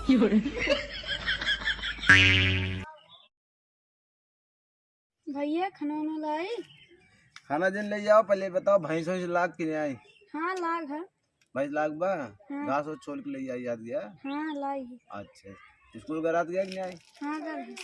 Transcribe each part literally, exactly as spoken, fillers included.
भैया, खाना वाना लाई? खाना जिन ले जाओ, पहले बताओ, भैंस वैंस लाग कि नहीं आई? हाँ, लाग है। भैंस लाग बा? हाँ। घास और छोल के ले जाई, याद गया? हाँ, लाई है। अच्छा, स्कूल का रात गया कि नहीं आई? हाँ, गल है।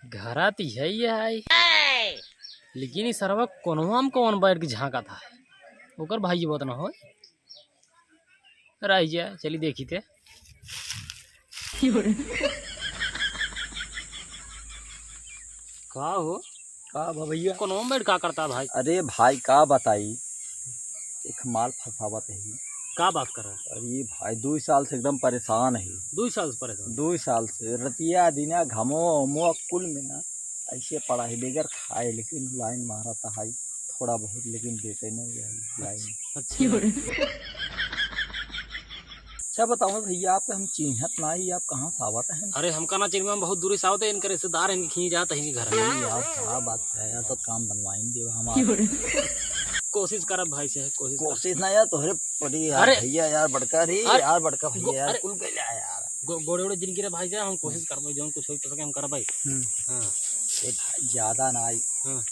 घरा त यही है आई, लेकिन ई सरवा कोनवा में कौन बैठ के झांका था, ओकर भाई बहुत ना होय। रह जा, चली देखी ते। का हो? का बा भैया? कोनो मेड़ का करता भाई? अरे भाई, का बताई, एक माल फंसावत है। का बात कर रहा है? अरे भाई, दो साल से एकदम परेशान है। दो साल से परेशान? दो साल से रतिया दिना घमो उमो कुल में ना ऐसे पड़ा है, बगैर खाए, लेकिन लाइन मारत है थोड़ा बहुत, लेकिन देते नहीं है लाइन। अच्छा। अच्छा बताओ भैया, आपके हम चिन्हत ना ही, आप कहाँ से आवत हैं? अरे हमका ना चिन्हवा, हम बहुत दूर से आवत है, इनके रिश्तेदार हैं, इनके खींच जात है इनके घर। अरे यार, क्या बात है यार, तो काम बनवाइन देवा हमार। कोशिश करब भाई से, कोशिश करब। कोशिश ना यार, तोहरे पड़ी यार, अरे भैया यार, बड़का रे अरे यार, बड़का भैया गो-, यार, अरे कुल गइला यार। गो-, गोड़े ओड़े जिनकी रे भाई से हम कोशिश करबे, जौन कुछ होई तो सके हम करबे। हम्म। हाँ। ए भाई, ज्यादा ना आई। हाँ।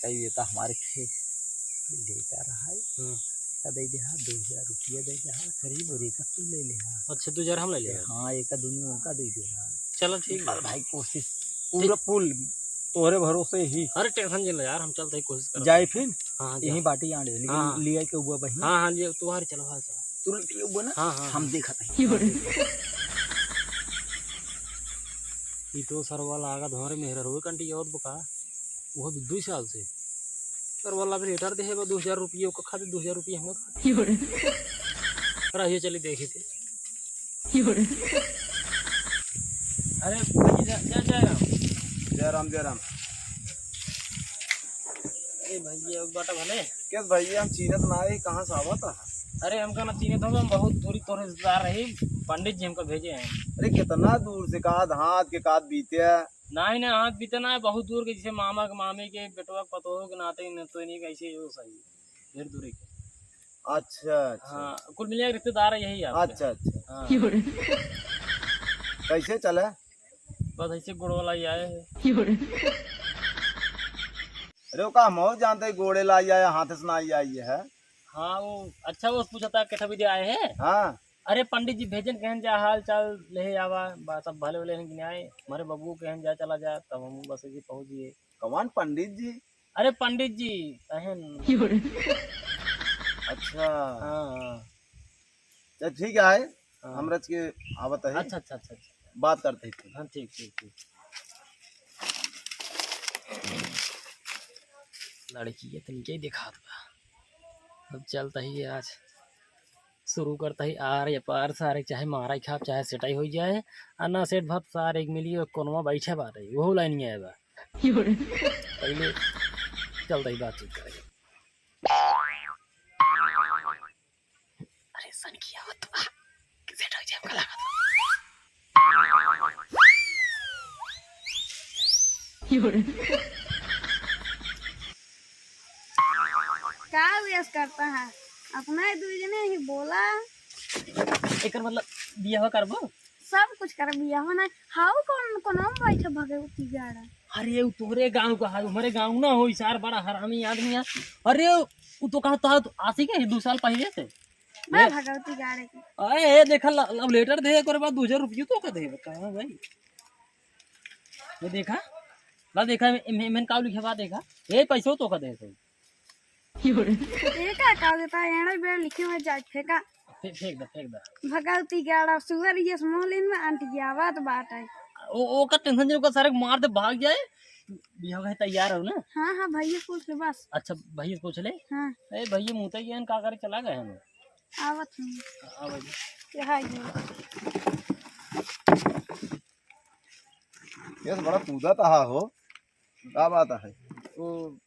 कई बेटा हमारे खे लेता रहा है। हाँ। का दे दे हा, दो हजार रुपया दे दे हा, करीब और एक तू ले ले हा। अच्छा, दो हजार हम ले ले हा। हाँ, एक दुनिया उनका दे दे हा। चलो, ठीक बा। भाई, कोशिश पूरा फुल तोहरे भरोसे ही। अरे, tension जिन ले यार, हम चलते ही कोशिश करब। जाए फिर? हाँ, हाँ, यहीं जा। बाटी आड़े, लेकिन हाँ, हाँ। लिया के हुआ बहिन। हाँ, हाँ, लिया, तुम्हारे चलो, हाँ, चलो। तुरंत ये हुआ ना? हाँ, हाँ, हम हाँ। देखत हैं। ई तो सरवा लागत हमरे मेहरारू कंटी आवत बका, वो भी दो साल से। सरवा ला फिर लेटर दे है, दो हजार रुपये, ओकर खातिर दो हजार रुपये हम रहिए, चली देखी थे। अरे भैया, जय, जय राम। जय राम, जय राम। अरे भैया, एक बात भले। किस भैया, हम चीनत ना है, कहाँ से आवत है? अरे हमका ना चीनत हो, हम बहुत दूरी तोरे रिश्तेदार रही, पंडित जी हमका भेजे हैं। अरे कितना दूर से, का हाथ के कात बीते है? नहीं, नहीं, हाथ बीते ना है, बहुत दूर के, जैसे मामा के, मामी के, बेटवा के, पतोह के नाते, न तो नहीं कैसे हो सही। ढेर दूरी के। अच्छा, अच्छा। हाँ, कुल मिलिया के रिश्तेदार है यही आपके। अच्छा, अच्छा। हाँ। कैसे चले? बस ऐसे गोड़ वाला ही आए हैं। अरे, ओका हम जानते ही गोड़े ला आया है, हाथ से ना आया है। हाँ, वो अच्छा, वो पूछा था, कैसा विधि आए हैं? हाँ। अरे, पंडित जी भेजन कहन जा, हाल चाल ले आवा, बा-, सब भले वाले हैं कि नहीं आए? हमारे बबू कहन जा, चला जा, तब हम बस ऐसे पहुँच गए। कौन पंडित जी? अरे पंडित जी, अहन। अच्छा। हाँ, हाँ। चल ठीक है, हाँ। हम रच के आवत है। अच्छा, अच्छा, अच्छा, अच्छा। बात करते हैं। हाँ, ठीक, ठीक, ठीक। लड़की के तनिके दिखात बा। अब चलता ही आज शुरू करता ही आर या पार सारे, चाहे मारा ही खाब, चाहे सेटाई हो जाए। आ ना सेट भात सारे एक मिली और कोनवा बैठे बाटे, वो लाइन में आए बा। पहले चल रही बातचीत करेंगे। अरे सन की आवत बा। सेट हो जाए, हमका लागत बा। का वेस्ट करता है? अपना ही दुई जने ही बोला। एकर मतलब बियाह करबो? सब कुछ कर बियाह ना। हाउ कौन, कौन हम बैठे भगवती गाड़ा? अरे, उ तोहरे गाँव का है, हमारे गाँव ना हो, सार बड़ा हरामी आदमी है। अरे, उ तो कहा था, आसी के दो साल पहले से। मैं ए। भगवती गाड़े की। अरे, ए, देखा, ल-, love letter दे, एक बार बाद दो हजार रुपये तो का दे, बता भाई। ये देखा, ला देखा, ए, मे-, मेन का लिखे बा, देखा, ए, पैसो तो का दे, सही। ये का, का देता है, एड़ा बेड़ लिखे हुए जाए, फेंका। फे-, फेंक दे, फेंक दे। भगवती गाड़ा, सुअर ये small in में अंट गया, बात, बात है। ओ, ओकर tension जो ओकर सारे मार दे, भाग जाए, बियाह के तैयार हो ना? हाँ, हाँ, भैया पूछ ले बस। अच्छा, भैया पूछ ले? हाँ। ए, भैया मुँह तो ये का करे चला गए हम? आवत हूँ। हाँ, भैया। ये हाय जी। ये तो बड़ा कूदा तहा हो। का बात है? ओ,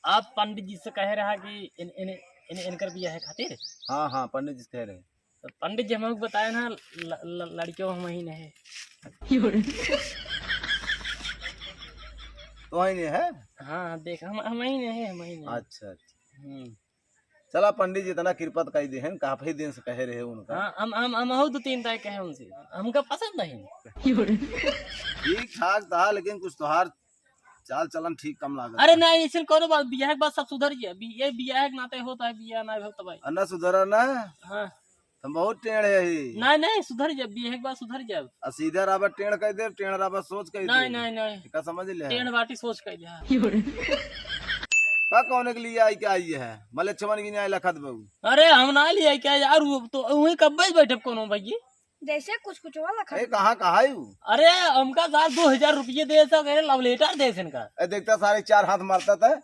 आप पंडित जी से कहे रहा कि इन, इन, इन, इनकर बियाह है खातिर? हाँ, हाँ, पंडित जी से कहे रहे। तो पंडित जी हमहू के बताए ना, ल-, ल-, लड़कियों हम ही नहीं। तो ही नहीं है? हाँ, देख, हम, हम ही नहीं, हम ही नहीं। अच्छा, अच्छा। हम्म। चला पंडित जी, इतना कृपा तो कही देहन, काफी दिन से कहे रहे उनका। हाँ, हम, हम, हम और दो तीन दाई कहे उनसे, हमका पसंद नहीं। ठीक ठाक था, लेकिन कुछ तोहार चाल चलन ठीक कम लागत अरे था। नहीं, ऐसे कोनो बात, बियाह के बाद सब सुधर जाए। बि-, ये बियाह के नाते होता है, बियाह ना हो तो भाई। अन्ना सुधरा ना? हाँ। तुम बहुत टेढ़ है ही। नहीं, नहीं, सुधर जाए, बियाह के बाद सुधर जाए। आ सीधा राबा टेढ़ कह दे, टेढ़ राबा सोच कह दे। नहीं, नहीं, नहीं। का समझ ले? टेढ़ बाटी सोच कह दे। का कौन के लिए आई के आई है? मले छवन की नहीं लखत बहू। अरे हम ना लिए क्या यार, वो तो वहीं कब्बे ही बैठे कोनो भैया। जैसे कुछ कुछ वाला खा ए, कहाँ, कहाँ है वो? अरे हमका सार दो हजार रुपये दे सके, love letter दे इनका। ए, देखता सारे चार हाथ मारता था।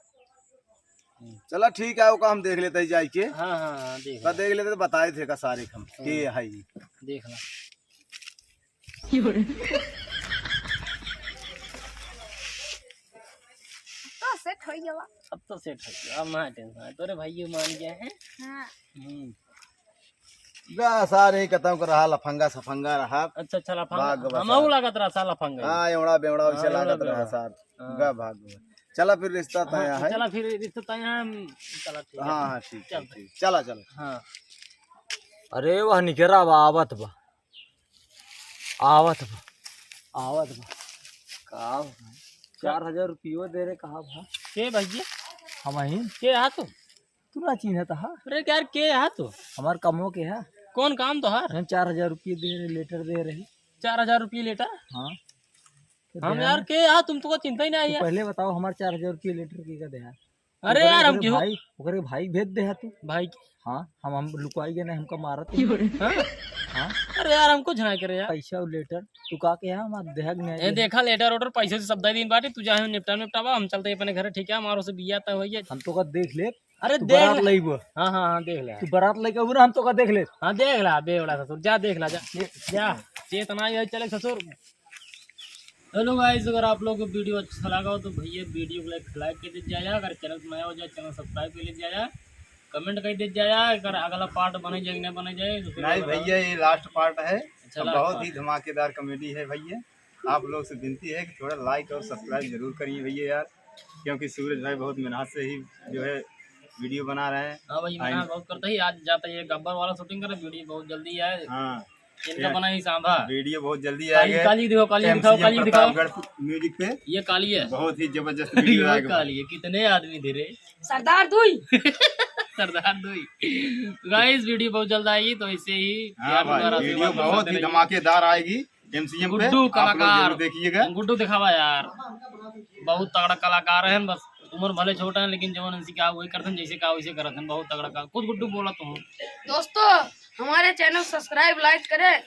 चला ठीक है, ओका हम देख लेते हैं जाए के। हाँ, हाँ, हाँ, देख तो ला। देख लेते तो बताए थे का सारे हम हाँ। के है। देख ला। तो सेट हो गया। अब तो सेट हो गया, अब ना टेंशन है। तोरे भाई मान गया है। हाँ। हम्म। गा सारे कतौ के रहा, लफंगा सफंगा रहा। अच्छा, अच्छा, लफंगा। भाग बस हमहू सार। लागत रहा सार लफंगा। हाँ, एवड़ा बेवड़ा हाँ, वैसे एवड़ा लागत रहा बेवड़ा। सार। हाँ। गा भाग बस। चला फिर रिश्ता हाँ, तय है। चला फिर रिश्ता तय है, हम, चला ठीक है। हाँ, हाँ, ठीक, चल। ठीक, ठीक। चला, चला। हाँ। अरे वह निकरा बा, आवत बा। आवत बा। आवत बा। का हो? चार हजार रुपयो दे रहे, कहा भा? के भैया? हम ही। के आ तू? तू ना चिन्हत हा? अरे यार, के आ तू? हमार कमो के है। कौन काम तोहार? हम चार हजार रुपये दे रहे, letter दे रही। चार हजार रुपये letter? हाँ। तो हम दे यार ना। के आ, तुम तो चिंता ही नहीं तू है। पहले बताओ, हमार चार हजार रुपये letter के का दे है? अरे ओकरे, यार, हम ओकरे क्यों? भाई, ओकरे भाई भेज दे है तू। भाई के? हाँ, हम, हम लुकाई गए नहीं, हमका मारत ही। हाँ? हाँ? अरे यार, हमको झना करे यार। पैसा और letter, तू का के है, हमार देहग नहीं ए, है। देखा, letter order पैसे से सब दे दिन बाटे, तू जाए निपटा निपटावा, हम चलते अपने घर, ठीक है, हमारो से बिया तय होइए। हम तो का देख ले, अरे तू देख बारात ले। लइबो। हाँ, हाँ, हाँ, देख ले। तू बारात लेके अबू ना, हम तो का देख ले। हाँ, देख ला, बेवड़ा ससुर, जा देख ला, जा। जा, चेतना ही है, चले ससुर। Hello guys, अगर आप लोग को video अच्छा लगा हो तो भैया video को like, like कर दीजिए जाया, अगर channel पर नया हो जाए channel subscribe कर लीजिए जाया, comment कर दीजिए जाया, अगर अगला part बने जाए कि नहीं बने जाए तो फिर नहीं बता भैया, ये last part है। अच्छा, last बहुत part। ही धमाकेदार comedy है भैया, आप लोग से विनती है कि थोड़ा like और subscribe जरूर करिए भैया यार, क्योंकि सूरज भाई बहुत मेहनत से ही जो है video बना रहे हैं। हाँ भाई, मेहनत बहुत करते ही। आज जाता है ये गब्बर वाला shooting करे, video बहुत जल्दी आए। हाँ। इनका ये बना ही सांभा। Video बहुत जल्दी काली, आएगा। काली दिखाओ, काली MC दिखाओ, काली दिखाओ। प्रतापगढ़ music पे। ये काली है। बहुत ही जबरदस्त ये video आएगा। काली है। कितने आदमी थे रे? सरदार दुई। सरदार दुई। Guys, video बहुत जल्द आएगी, तो ऐसे ही हाँ प्यार भाई, दुलार video आशीर्वाद बहुत ही बरसाते रहिए। धमाकेदार आएगी। MCM पे गुड्डू आप लोग कलाकार। जरूर देखिएगा। गुड्डू दिखावा यार, बहुत तगड़ा कलाकार है, बस उम्र भले छोटा है, लेकिन जवन इनसे क्या वही करते हैं, जैसे क्या वैसे करते हैं, बहुत तगड़ा काम। कुछ गुड्डू बोला तो हो। दोस्तों, हमारे channel subscribe, like करें।